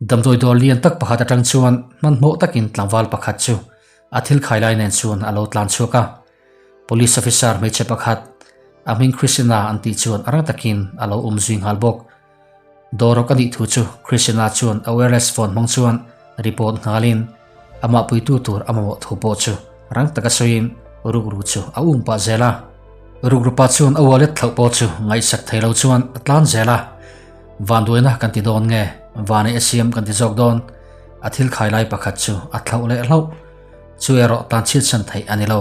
Damdawi dawr lian tak pakhat atang chuan hmanhmawh takin tlangval pakhat chu a thil khai lai nen chuan a lo tlan chhuak a. Police officer hmeichhe pakhat, a hming Christina an tih chuan a rang takin a lo um zui nghal bawk. Dawr awk a nih thu chu Christina chuan a wireless phone hmang chuan report nghalin amah puitu tur a mamawh thu pawh chu rang taka sawiin rukru chu a um pah zel a. Rukru pa chuan a wallet thlauh pawh chu ngaihsak thei lo chuan a tlan zel a. Vanduaina kan ti dawn nge? Vanei a siam kan ti zawk dawn? A thil khai lai pakhat chu a thlauh leh hlauh. Chu erawh tan chhiatsan theih a ni lo.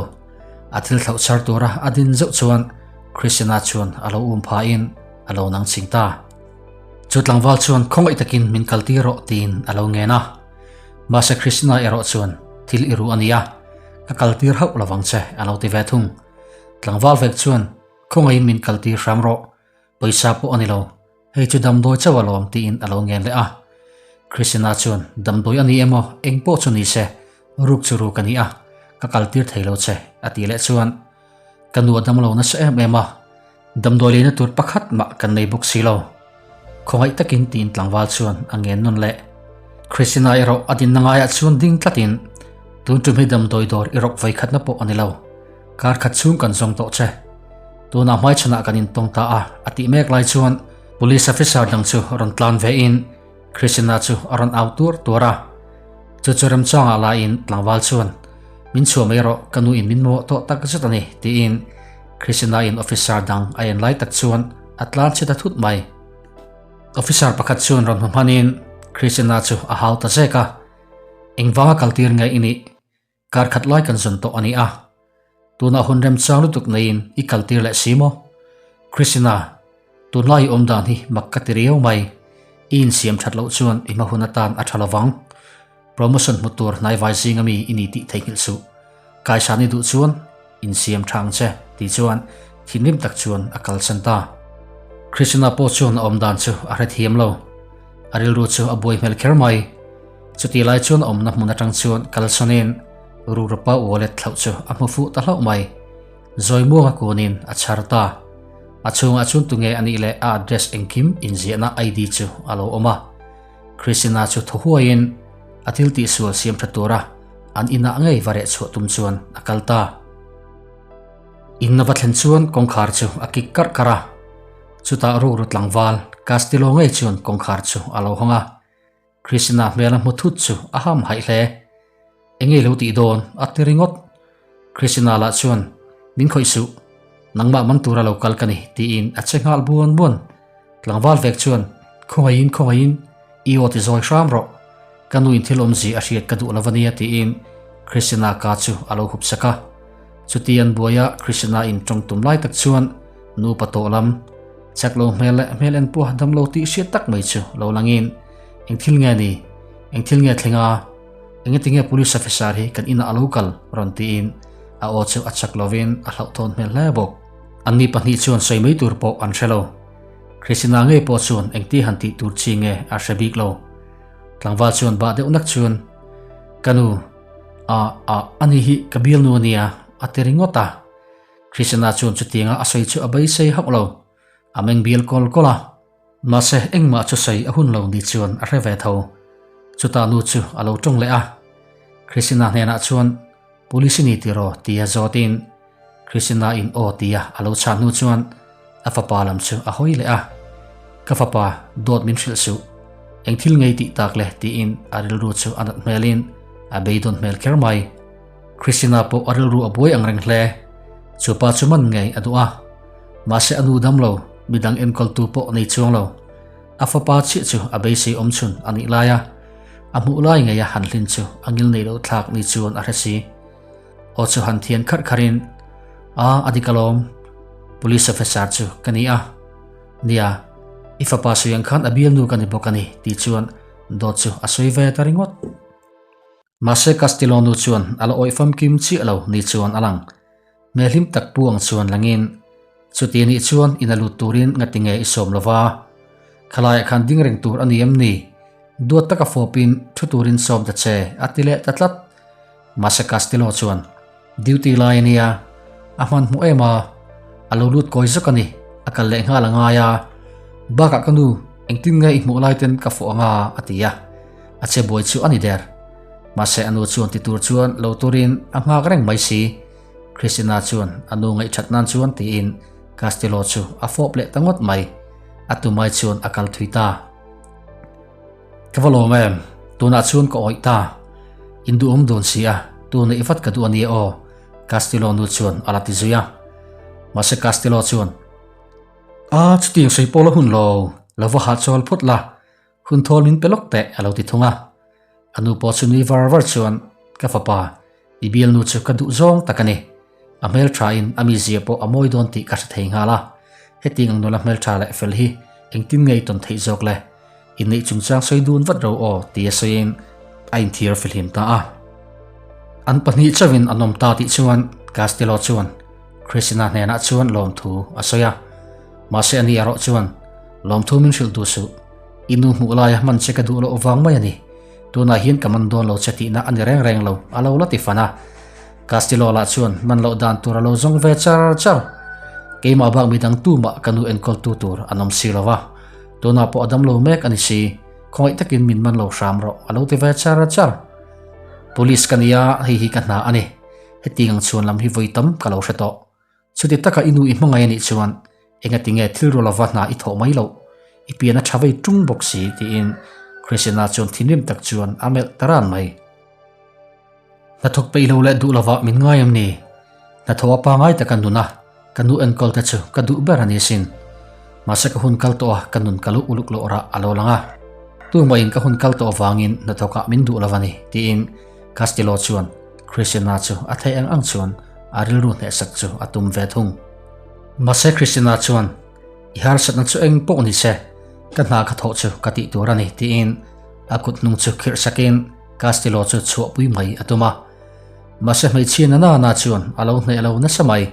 A thil thlauh chhar tura a din zeuh chuan Christina chuan a lo um phahin a lo nang ching ta. Chu tlangval chuan khawngaih takin min kal tir rawh tiin a lo ngen a. Mahse Christina erawh chuan thil i ruh a nia, ka kal tir hauh lovang che a lo ti ve thung. Tlangval vek chuan khawngaihin min kal tir hram rawh, pawisa pawh a ni lo, hei chu damdawi chauh alawm tiin a lo ngen leh a. Christina chuan damdawi a ni emaw eng pawh chu ni se, ruk chu ruk a ni a, ka kal tir thei lo che a tih leh chuan ka nu a damlo nasa em em a, Damdawi leina tur pakhat mah kan nei bawk si lo. Khawngaih takin tiin tlangval chuan a ngen nawn leh. Christina erawh a dinna ngaiah chuan ding tlatin, Tun tum hi damdawi dawr i rawk vawi khatna pawh a ni lo. Kar khat chhung kan zawng tawh che. Tunah hmaichhanah kan intawng ta a, a tih mek lai chuan Police officer dang chu rawn tlan vein Christina chu a rawn au tuar tuar a. Chu chu remchangah laiin tlangval chuan, Min chhuah mai rawh, ka nu in min mamawh tawh tak zet a ni, tiin Christina in officer dang a en lai tak chuan a tlan chhe ta thut mai. Officer pakhat chuan rawn hmu hmanin Christina chu a hau ta zek a, Engvanga kaltir nge i nih? Kar khat lai kan zawn tawh a ni a, tunah hun remchang lutuk neiin i kaltir leh si maw? Christina, tunlai i awm dan hi mak ka ti riau mai, i insiam that loh chuan i hma hun atan a tha lovang. Promotion hmu tur hnaivai zinga mi i ni tih theihnghilh suh. Kaisan i duh chuan insiam tha ang che, tih chuan thinrim tak chuan a kalsan ta. Christina pawh chuan a awm dan chu a hrethiam lo. A rilru chu a buai hmel kher mai. Chutih lai chuan awmna hmun atang chuan kalsawnin Rurapa wallet thlauh chu a hmu fuh ta hlauh mai. Zawimuanga kunin a chhar ta. A chhungah chuan tunge a nih leh a address engkim inziahna ID chu a lo awm a. Christina chu thaw huaiin a thil tihsual siam tha tura an inah ngei va reh chhuah tum chuan a kal ta. In a va thlen chuan kawngkhar chu a kik karh karh a. Chutah rukru tlangval Castillo ngei chuan kawngkhar chu a lo hawng a. Christina hmel a hmu thut chu a ham haih hle. Enge lo tih dawn? a ti ringawt. Christina lah chuan, Min khawih suh, nangmah man tura lo kal ka ni, tiin a che nghal buan buan. Tlangval vek chuan, Khawngaihin, khawngaihin, i aw ti zawi hram rawh. Ka nuin thil awmzi a hriat ka duh lo a nia, tiin Christina ka chu a lo hup sak a. Chuti an buaia Christina in tawng tum lai tak chuan nupa tawh lam, chak lo hmel leh hmel en pawh dam lo tih hriat tak mai chu lo langin, Eng thil nge ni? Eng thil nge thleng a? Engati nge police officer hi kan inah a lo kal? rawn tiin a aw chu a chak lovin a hlauhthawn hmel hle bawk. Anni pahnih chuan sawi mai tur pawh an hre lo. Christina ngei pawh chuan engti han tih tur chi nge a hre bik lo. Tlangval chuan bah deuh nak chuan, Ka nu, a, a, ani hi ka bialnu a nia, a ti ringawt a. Christina chuan chutianga a sawi chu a beisei hauh lo. A meng bial kawl kawl a. Mahse, engmah chu sawi a hun lo ni chuan a hre ve tho. Chutah nu chu a lo tawng leh a. Christina hnenah chuan, Police i ni tiraw? tia zawtin Christina in aw tia a lo chhan hnu chuan a fapa lam chu a hawi leh a. Ka fapa, dawt min hrilh suh. Eng thil ngei tih tak le tiin a rilru chu a nat hmelin a beidawn hmel kher mai. Christina pawh a rilru a buai ang reng hle. Chu pa chu man ngei a duh a. Mahse a nu dam lo, midang enkawltu pawh nei chuang lo. A fapa chiah chu a beisei awm chhun a nih lai a, a hmuh lai ngei a han hlin chu a ngil nei loh thlak ni chuan a hre si. Aw chu han thian kharh kharhin, A, a dik alawm. Police officer chu ka ni a. Nia, i fapa sawi ang khan a bialnu ka ni bawk a ni tih chuan dawt chu a sawi ve ta ringawt. Mahse Castillo nu chuan a la awih famkim chiah lo ni chuan a lang. Hmelhlim tak pu ang chuan langin, Chuti anih chuan in a lut turin ngati nge i sawm lova? Khalaiah khan ding reng tur a ni em ni? Duat taka fawpin thu turin sawm ta che, a ti leh ta tlat. Mahse Castillo chuan, Duty lai a nia, a hmanhmawh em a, a lo lut kawi zawk a ni, a kal leh nghal a ngai a. Bakah ka nu, engtin nge i hmuh lai ten ka fawh anga? a ti a. A che buai chu a ni der. Mahse a nu chuan ti tur chuan lo turin a nghak reng mai si. Christina chuan a nu ngaihthat nan chuan tiin Castillo chu a fawp leh ta ngawt mai. A tumai chuan a kal thui ta. Ka va lawm em, tunah chuan ka awih ta. In duhawm dawn si a, tu neih vat ka duh a nia aw, Castillo nu chuan a la ti zui a. Mahse Castillo chuan, A, chutiang sawi pawh la hun lo, lo va hahchawl phawt la, hun thawl min pe lawk teh a lo ti thung a. A nu pawh chu nui var var chuan, Ka fapa, i bialnu chu ka duh zawng tak a ni. A hmelthain a mizia pawh a mawi dawn tih ka hre thei nghal a. Hetiang ang nula hmeltha leh fel hi engtin nge i tawn theih zawk le? Inneih chungchang sawi dun vat ro aw tia sawiin a inthiar fihlim ta a. An pahnih chauhin an awm ta tih chuan Castillo chuan Christina hnenah chuan lawmthu a sawi a. Mahse ani erawh chuan lawmthu min hrilh duh suh. I nu hmuh laia hman che ka duh loh vang mai a ni. Tunah hian ka man dawn lo che tihna a ni reng reng lo a lo la ti fan a. Castillo lah chuan man loh dan tur a lo zawng ve char char. Keimah bak midang tumah ka nu enkawltu tur an awm si lo va. Tunah pawh a dam lo mek a ni si, khawngaih takin min man lo hram rawh a lo ti ve char char. Police ka nia, hei hi ka hna a ni. Hetiang ang chhuan lam hi vawi tam ka lo hre tawh. Chuti taka i nu i hmangaih a nih chuan engati nge thil ru lova hna i thawh mai loh? I pian a tha vei tung bawk si tiin Christina chuan thinrim tak chuan a melh ta ran mai. Hnathawk peih lo leh duh lovah min ngai em ni? Hnathawh a pangai taka nun a, ka nu enkawl te chu ka duh ber a ni sin. Mahse ka hun kal tawh a, ka nun ka lo uluk loh rah a lo lang a. Tumahin ka hun kal tawh avangin hnathawkah min duh lo a ni, tiin Castillo chuan Christina chu a theih ang ang chuan a rilru hnehsak chu a tum ve thung. Mahse Christina chuan, I harsatna chu eng pawh ni se, ka hna ka thawh chu ka tih tur a ni, tiin a kut hnung chu khirh sakin Castillo chu chhuahpui mai a tum a. Mahse hmeichhia na na na chuan a lo hneh lo nasa mai.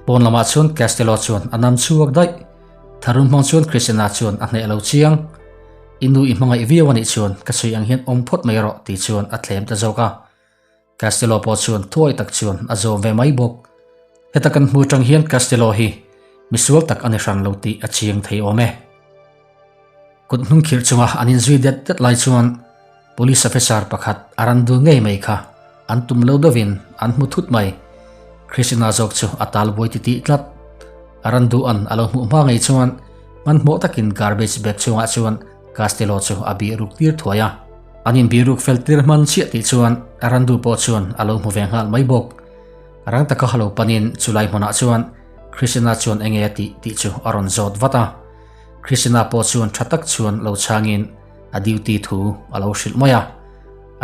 Pawn lamah chuan Castillo chuan a nam chhuak daih. Tharum hmang chuan Christina chuan a hneh lo chiang. I nu i hmangaih viau a nih chuan ka sawi ang hian awm phawt mai rawh tih chuan a thlem ta zawk a. Castillo pawh chuan thuai tak chuan a zawm ve mai bawk. Heta kan hmu atang hian Castillo hi misual tak a ni hran lo tih a chiang thei awm e. Kut hnung khirh chunga an inzui det det lai chuan Police officer pakhat a ran dul ngei mai kha an tum lo deuhin an hmu thut mai. Christina zawk chu a tal buai titih tlat. A ran duh an a lo hmuh hma ngei chuan hmanhmawh takin garbage bag chungah chuan Castillo chu a bih ruk tir thuai a. An inbih ruk fel tir hman chiah tih chuan a ran duh pawh chuan a lo hmu ve nghal mai bawk. Rang taka halo panin chulai hmunah chuan Christina chuan enge a tih tih chu a rawn zawt vat a. Christina pawh chuan tha tak chuan lo chhangin a duty thu a lo hrilh mai a.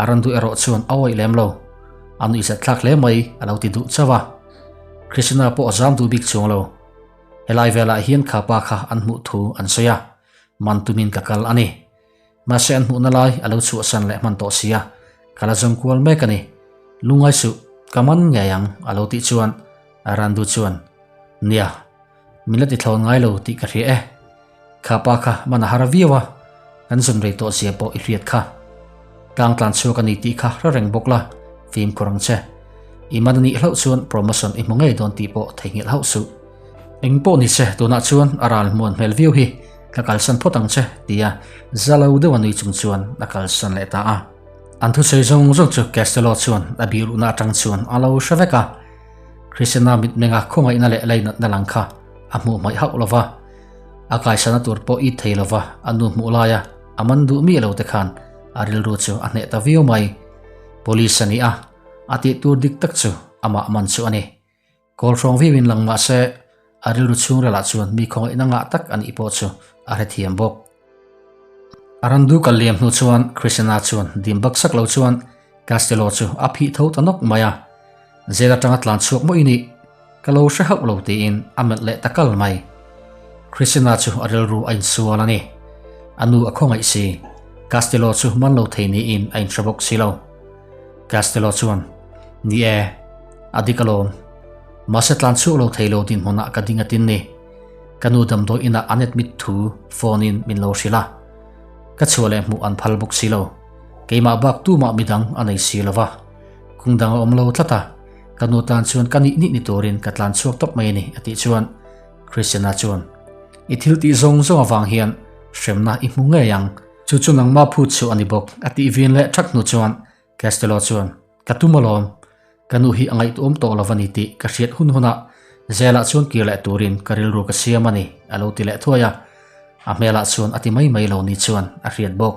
A ran duh erawh chuan a awih lem lo. A nuihzat thlak hle mai a lo ti duh chauh a. Christina pawh a zam duh bik chuang lo. Helai velah hian kha pa kha an hmuh thu an sawi a, man tumin ka kal a ni. Mahse an hmuhna lai a lo chhuahsan leh hman tawh sia, ka la zawng kual mek a ni. Lungngai suh, ka man ngei ang a lo tih chuan Randu chuan, Nia, min la ti thlawn ngai lo tih ka hria e. Kha pa kha man a har viau a, kan zawn rei tawh zia pawh i hriat kha. Tlang tlan chhuak a ni tih kha hre reng bawk la, fimkhur ang che. I man a nih hlauh chuan promotion i hmu ngei dawn tih pawh theihnghilh hauh suh. Eng pawh ni se tunah chuan a ral hmuan hmel viau hi ka kalsan phawt ang che tia za lo deuh a nui chung chuan a kalsan leh ta a. An thusawi zawng zawng chu Castello chuan a biruhna atang chuan a lo hre vek a. Christiana mitmenga khawngaihna leh lainatna lang kha a hmuh hmaih hauh lo va. A kaisana tur pawh it thei lo va, a nu hmuh laia a man duh miah lo te khan a rilru chu a hneh ta viau mai. Police a ni a, a tih tur dik tak chu amah man chu a ni. Kawl hrawng viauin lang mah se, a rilru chhungrelah chuan mi khawngaihna ngah tak a nih pawh chu a hrethiam bawk. A randu kal liam hnu chuan Christina chuan dim bak sak lo chuan Castello chu a phih tho ta nawk mai a, Jail atanga tlan chhuak maw i nih? Ka lo hre hauh lo tiin a melh leh ta kal mai. Christina chu a rilru a insual a ni. A nu a khawngaih si. Castello chu man lo thei niin a inhre bawk si lo. Castello chuan, Ni e, a dik alawm. Mahse tlan chhuak lo thei lo dinhmunah ka ding atin ni. Ka nu damdawi inah an admit thu phone in min lo hrilh a. Ka chhuah leh hmuh an phal bawk si lo. Keimah bak tumah midang a nei si lo va. Kung dang a awm lo tlat a. Ka nu tan chuan ka nih nih ni turin ka tlan chhuak tawp mai a ni a tih chuan Christiana chuan, I thil tih zawng zawng avang hian hremna i hmu ngei ang. Chu chu nangmah phut chu a ni bawk, a tih vin leh thak hnu chuan Castello chuan, Ka tum alawm, ka nu hi a ngaihtuahawm tawh lo a ni tih ka hriat hun hunah Zelah chuan kir leh turin ka rilru ka siam a ni, a lo ti leh thuai a. A hmelah chuan a ti mai mai lo ni chuan a hriat bawk.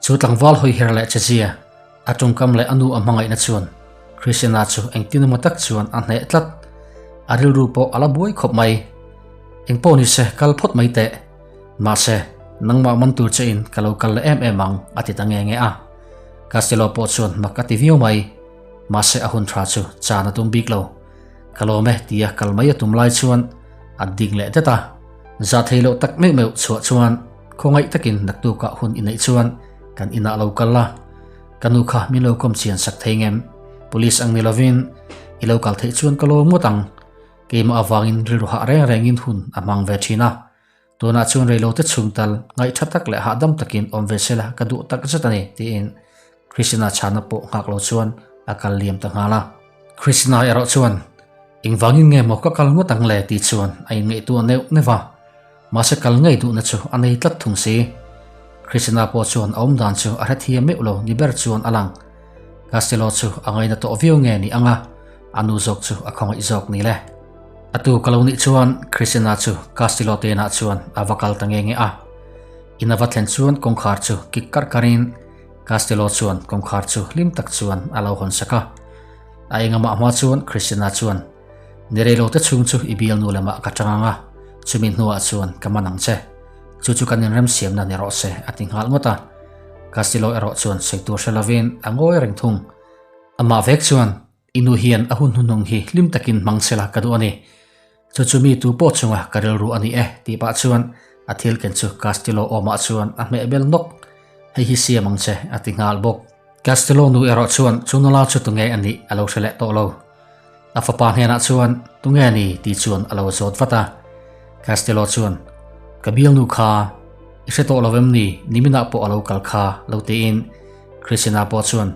Chu tlangval hawi her leh che zia, a tawngkam leh a nu a hmangaihna chuan Christiana chu engtin emaw tak chuan a hneh tlat. A rilru pawh a la buai khawp mai. Engpawh ni se kal phawt mai teh. Mahse, nangmah man tur che in ka lo kal leh em em ang, a ti ta nge nge a. Castello pawh chuan mak a ti viau mai. Mahse a hun tha chu chan a tum bik lo. Ka lawm e tia kal mai a tum lai chuan a ding leh det a. Zah thei loh tak meuh meuh chhuah chuan khawngaih takin naktukah hun i neih chuan kan inah lo kal la. Ka nu kha min lo kawm chian sak thei ngem? Police ang ni lovin i lo kal theih chuan ka lawm ngawt ang. Keimah avangin rilru hah reng rengin hun a hmang ve thin a. Tunah chuan reilote chhung tal ngaihtha tak leh hahdam takin awm ve sela ka duh tak zet a ni, tiin Krishna chhana pawh nghak lo chuan a kal liam ta nghal a. Krishna erawh chuan, Engvangin nge maw ka kal ngawt ang le? tih chuan a inngaihtuah neuh neuh a. Mahse kal ngei duhna chu a nei tlat thung si. Krishna pawh chuan a awmdan chu a hrethiam meuh lo ni ber chuan a lang. Castello chu a ngaina tawh viau nge ni anga a nu zawk chu a khawngaih zawk ni le. A tu ka lo nih chuan Christina chu Castillo tenah chuan a va kal ta nge nge a. In a va thlen chuan kawngkhar chu kik karh karhin Castillo chuan kawngkhar chu hlim tak chuan a lo hawn sak a. A engamah hma chuan Christina chuan, Ni rei lo te chhung chu i bialnu lamah ka tang ang a, chumi hnuah chuan ka man ang che. Chu chu kan inremsiamna ni rawh se, a ti nghal ngawt a. Castillo erawh chuan sawi tur hre lovin a ngawi reng thung. Amah vek chuan, I nu hian a hun hnuhnung hi hlim takin hmang che la ka duh a ni. Chu chu mi tu pawh chunga ka rilru a ni e, tih pah chuan a thil ken chu Castillo awmah chuan a hmeh bel nawk. Hei hi siam ang che, a ti nghal bawk. Castillo nu erawh chuan chu nula chu tunge a nih a lo hre leh tawh lo. A fapa hnenah chuan tunge a ni tih chuan a lo zawt vat a. Castillo chuan, Ka bialnu kha i hre tawh lo em ni? Niminah pawh a lo kal kha, lo tiin Christina pawh chuan,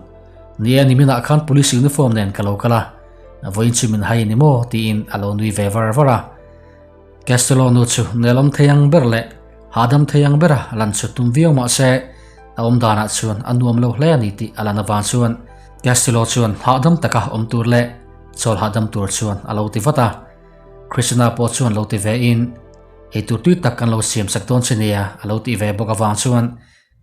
Ni e, niminah khan police uniform nen ka lo kal a, vawiin chu min hai ni maw? tiin a lo nui ve var var a. Castello nu chu nelawm thei ang ber leh hahdam thei ang bera lan chu tum viau mah se, a awm danah chuan a nuam lo hle a ni tih a lan avang chuan Castello chuan hahdam taka awm tur leh chawl hahdam tur chuan a lo ti vat a. Christina pawh chuan lo ti ve in, Eitur tui tak kan lo siam sak dawn che nia a lo tih ve bawk avang chuan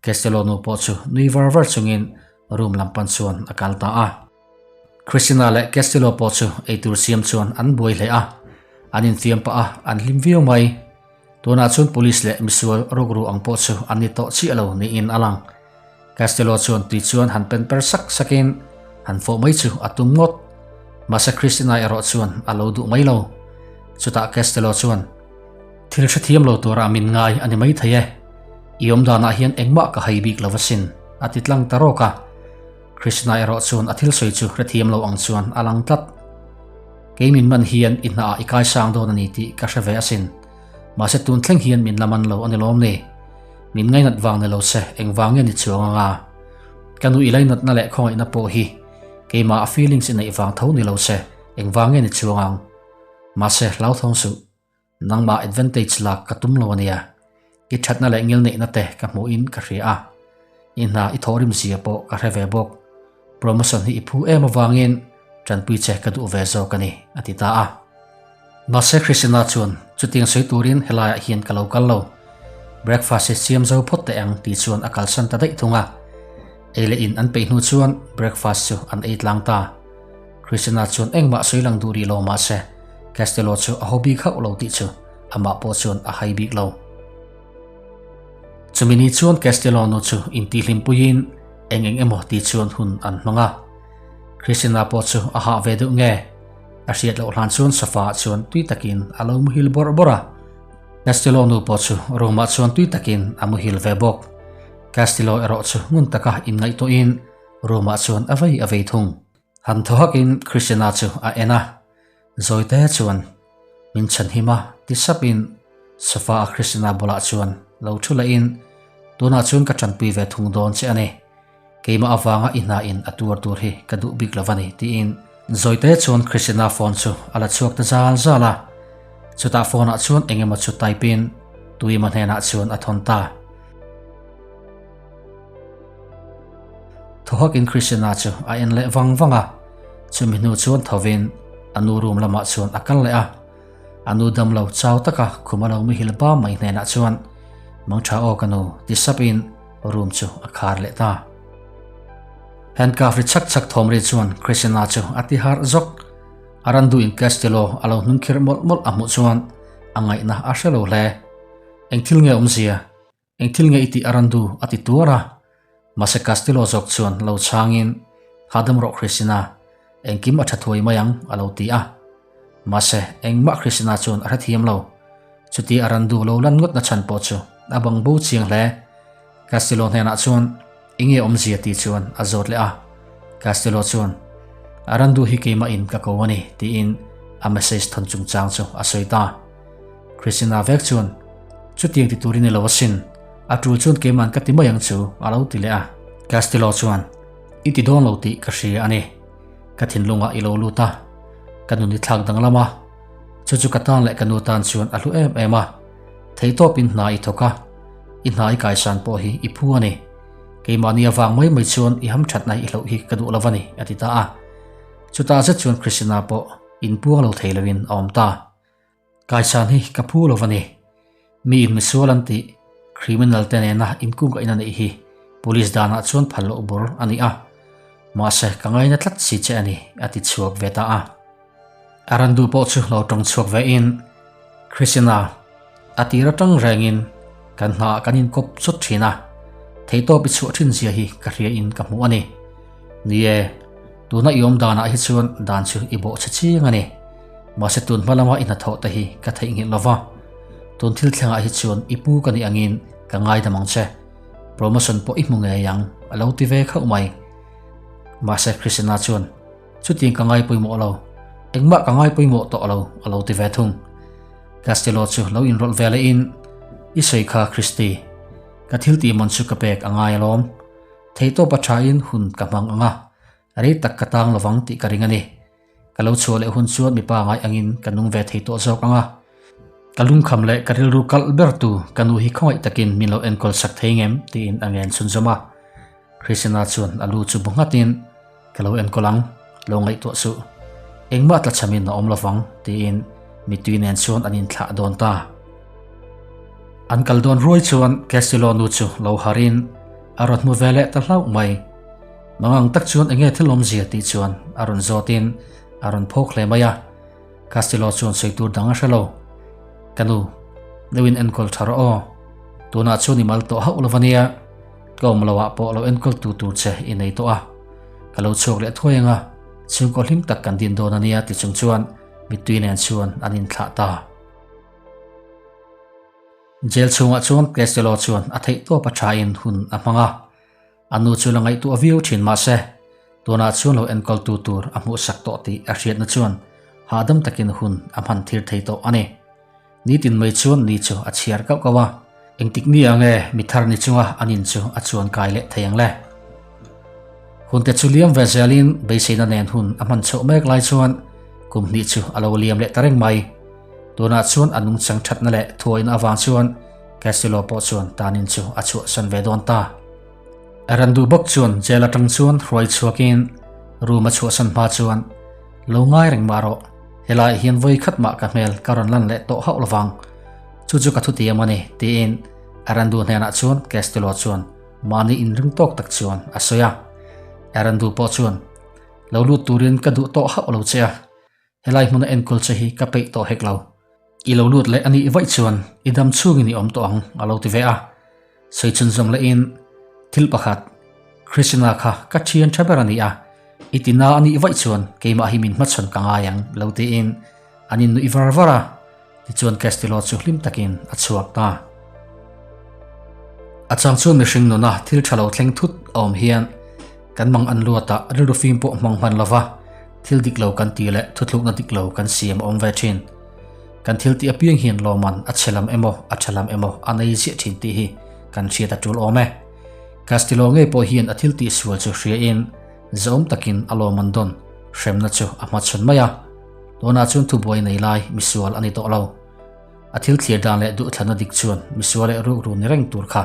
Castello nu pawh chu nui var var chungin room lam pan chuan a kal ta a. Christina leh Castello pawh chu eitur siam chuan an buai hle a, an infiam pah a, an hlim viau mai. Tunah chuan police leh misual rukru ang pawh chu an ni tawh chiah lo niin a lang. Castello chuan tui chuan han pen per sak sakin han fawh mai chu a tum ngawt. Mahse Christina erawh chuan a lo duh mai lo. Chutah Castello chuan. Thil hrethiam lo tura min ngai a ni mai thei e. I awm danah hian engmah ka hai bik lo asin, a ti tlang ta rawk a. Krishna erawh chuan a thil sawi chu hrethiam lo ang chuan a lang tlat. Kei min man hian i hnaah i kaisang dawn a ni tih ka hre ve asin. Mahse tun thleng hian min la man lo a ni lawm ni? Min ngainat vang ni lo se engvang nge ni chuang anga? Ka nu i lainatna leh khawngaihna pawh hi keimah a feelings i neih vang tho ni lo se engvang nge ni chuang ang? Mahse hlauthawng suh. Nangmah advantage lak ka tum lo ania. I thatna leh ngilneihna te ka hmuhin ka hria a. I hna i thawhrim zia pawh ka hre ve bawk. Promotion hi i phu em avangin tanpui che ka duh ve zawk a ni, a ti ta a. Mahse Christina chuan chutiang sawi turin helaiah hian ka lo kal lo. Breakfast hi siam zo phawt teh ang tih chuan a kalsan ta daih thung a. Ei leh in an peih hnu chuan breakfast chu an ei tlang ta. Christina chuan engmah sawi lang duh rih lo mahse Castello chu a haw bik hauh lo tih chu amah pawh chuan a hai bik lo. Chumi ni chuan Castello nu chu intihhlimpuiin eng eng emaw ti chuan hun an hmang a. Christina pawh chu a hah ve deuh nge? A hriat loh hlan chuan sofa ah chuan tui takin a lo muhil bawrh bawrh a. Castello nu pawh chu room ah chuan tui takin a muhil ve bawk. Castello erawh chu ngun taka inngaihtuahin Room ah chuan a vei a vei thung. Han thaw hakin Christiana chu a en a, Zawite chuan min chhan him a ti sapin sofa a Christiana bulah chuan lo thu lahin tunah chuan ka tanpui ve thung dawn che a ni. Keimah avanga i hna in a tuar tur hi ka duh bik lo a ni tiin Zawite chuan Christiana phone chu a la chhuak ta zal zal a. Chutah phone ah chuan engemaw chu type in Tuima hnenah chuan a thawn ta. Thaw hakin Christina chu a en leh vang vang a, chumi hnu chuan thovin a nu room lamah chuan a kal leh a. A nu damlo chau taka khum a lo muhil ba mai hnenah chuan Mangtha aw ka nu ti sapin room chu a khar leh ta. Handcuff ri chak chak thawm ri chuan Christina chu a ti harh zawk. A ran duhin Castillo a lo hnung khirh mawlh mawlh a hmuh chuan a ngaihna a hre lo hle. Eng thil nge awmzia? Eng thil nge i tih a ran du? a ti tuar a. Mahse Castillo zawk chuan lo chhangin, Hahdam rawh Christina, engkim a tha thuai mai ang a lo ti a. Mahse engmah Christina chuan a hrethiam lo. Chuti a ran du lo lan ngawt na chhan pawh chu a bang bo chiang hle. Castillo hnenah chuan enge awmzia tih chuan a zawt leh a. Castillo chuan, A ran du hi keimah in ka ko a ni tiin a message thawn chungchang chu a sawi ta. Christina vek chuan, Chutiang ti turin i lo asin, a tul chuan keiman ka ti mai ang chu a lo ti leh a. Castillo chuan, I ti dawn lo tih ka hria a ni. Ka thinlungah i lo lut a, ka nun i thlak danglam a. Chu chu ka tan leh ka nu tan chuan a hlu em em a. Theihtawpin hna i thawk a, i hna i kaisan pawh hi i phu a ni. Keimahni avang mai mai chuan i hamthatna i hloh hi ka duh lo a ni, a ti ta a. Chutah zet chuan Christina pawh inpuang lo thei loin a awm ta. Kaisan hi ka phu lo a ni. Mi in misual an tih, criminal te nena inkungkaihna neih hi police danah chuan phal loh bur a ni a. Mahse ka ngaina tlat si che a ni, a ti chhuak ve ta a. A ran duh pawh chu lo tawng chhuak ve in, Christina, a tir atang rengin kan hnaah kan inkawp chawt thin a, theihtawp i chhuah thin zia hi ka hria in ka hmuh a ni. Ni e, tuna i awm danah hi chuan dan chu i bawh chhe chiang a ni. Mahse tun hma lama i hnathawh te hi ka theihnghilh lova, tun thil thlengah hi chuan i pu ka nih angin ka ngaidam ang che. Promotion pawh i hmu ngei ang, a lo ti ve khauh mai. Mahse Christina chuan, Chutiang ka ngai pawimawh lo. Engmah ka ngai pawimawh tawh lo, a lo ti ve thung. Castillo chu lo inrawlh ve lehin, I sawi kha Christy, ka thil tih man chu ka pek a ngai alawm. Theihtawp a thain hun ka hmang ang a, rei tak ka tang lovang tih ka ring a ni. Ka lo chhuah leh hun chuan mipa ngai angin ka nung ve thei tawh zawk ang a. Ka lungkham leh ka rilru kalh ber tu ka nu hi khawngaih takin min lo enkawl sak thei ngem? tiin a ngen chhunzawm a. Christina chuan a lu chu bu nghatin, Ka lo enkawl ang, lo ngaihtuah suh. Engmah tlachhamin a awm lovang, tiin mittui nen chuan an inthlah dawn ta. An kal dawn ruai chuan Castillo nu chu lo harin a rawn hmu ve leh ta hlauh mai. Mangang tak chuan enge thil awmzia tih chuan a rawn zawtin a rawn phawk hle mai a. Castillo chuan sawi tur dang a hre lo. Ka nu, lo in enkawl tha rawh aw. Tunah chuan i mal tawh hauh lo va nia. Ka awm lo ah pawh lo enkawl tu tur che i nei tawh a. Ka lo chhuak leh thuai anga, chhungkaw hlim tak kan din dawn a nia ti chung chuan mittui nen chuan an inthlah ta. Jail chhungah chuan Castillo chuan a theihtawp a thain hun a hmang a. A nu chu la ngaihtuah viau thin mahse, tunah chuan lo enkawltu tur a hmuhsak tawh tih a hriatna chuan hahdam takin hun a hman thir thei tawh a ni. Nitin mai chuan ni chu a chhiar kauh kauh a, engtik ni ang nge mi thar ni chunga an in chu a chuan kai leh thei ang le? Hunte chu liam ve zelin beiseina nen hun a hman chhoh mek lai chuan kum hnih chu a lo liam leh ta reng mai. Tunah chuan a nungchang thatna leh thuawihna avang chuan Castillo pawh chuan tanin chu a chhuahsan ve dawn ta. Aaron bawk chuan jail atang chuan hruai chhuakin room a chhuahsan hma chuan lo ngai reng mah rawh, helaiah hian vawi khat mah ka hmel ka rawn lan leh tawh hauh lovang, chu chu ka thutiam a ni tiin Aaron hnenah chuan Castillo chuan mahni inring tawk tak chuan a sawi a. Aaron pawh chuan lo lut turin ka duh tawh hauh lo che a, Helai hmuna enkawl che hi ka peih tawh hek lo. I lo lut leh a nih vaih chuan i dam chhungin i awm tawh ang a lo ti ve a. Sawi chhunzawm lehin thil pakhat, Krishna kha ka thian tha ber a ni a, i ti na a nih vaih chuan keimah hi min hmachhawn ka ngai ang lo tiin an innuih var var a. Tichuan Castillo chu hlim takin a chhuak ta. A chang chuan mihring nuna thil tha lo thleng thut a awm hian kan mang an luatah rilru fim pawh hmang hman lova thil dik lo kan tih leh thuthlukna dik lo kan siam a awm ve thin. Kan thil tih apiang hian lawman a chhe lam emaw a tha lam emaw a nei ziah thin tih hi kan hriat a tul awm e. Castillo ngei pawh hian a thil tih sual chu hriain zahawm takin a lawman dawn hremna chu a hmachhawn mai a. Tunah chuan thubuai nei lai misual a ni tawh lo. A thil thlir dan leh duhthlanna dik chuan misual leh rukru ni reng tur kha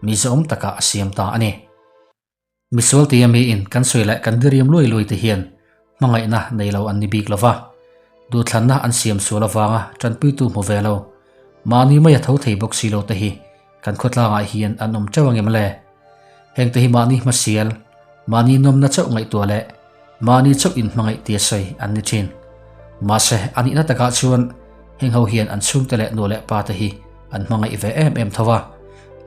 mi zahawm takah a siam ta a ni. Misual tia miin kan sawi leh kan diriam luai luai te hian hmangaihna nei lo an ni bik lo va, duhthlanna an siam sual avanga tanpuitu hmu ve lo, mahni mai a tho thei bawk si lo te hi kan khawtlangah hian an awm teuh angem le? Hengte hi mahni hmasial, mahni nawmna chauh ngaihtuah leh mahni chauh inhmangaih tia sawi an ni thin. Mahse, a nihna takah chuan heng ho hian an chhungte leh nu leh pa te hi an hmangaih ve em em tho a,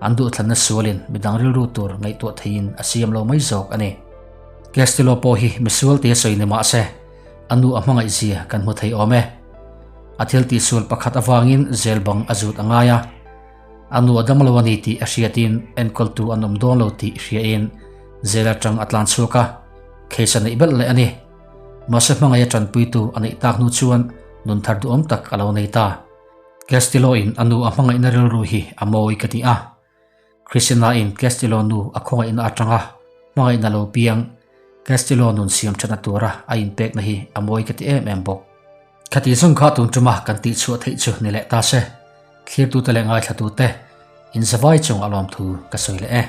an duhthlanna sualin midang rilru tur ngaihtuah theiin a siam lo mai zawk a ni. Castillo pawh hi misual tia sawi ni mahse, a nu a hmangaih zia kan hmu thei awm e. A thil tihsual pakhat avangin zel bang a zut a ngai a. A nu a dam lo a ni tih a hriatin enkawltu an awm dawn lo tih hriain zel atang a tlan chhuak a, case a neih belh leh a ni. Mahse hmangaih a tanpuitu a neih tak hnu chuan nun thar duhawm tak a lo nei ta. Castillo in a nu a hmangaihna rilru hi a mawi ka ti a. Christina in Castillo nu a khawngaihna atanga hmangaihna lo piang Castillo nun siam thatna tura a inpekna hi a mawi ka ti em em bawk. Khati zawng kha tun tuma kan tihchhuah theih chu ni leh ta se. Thlirtute leh ngaithlatute inzavai chung a lawmthu ka sawi leh e.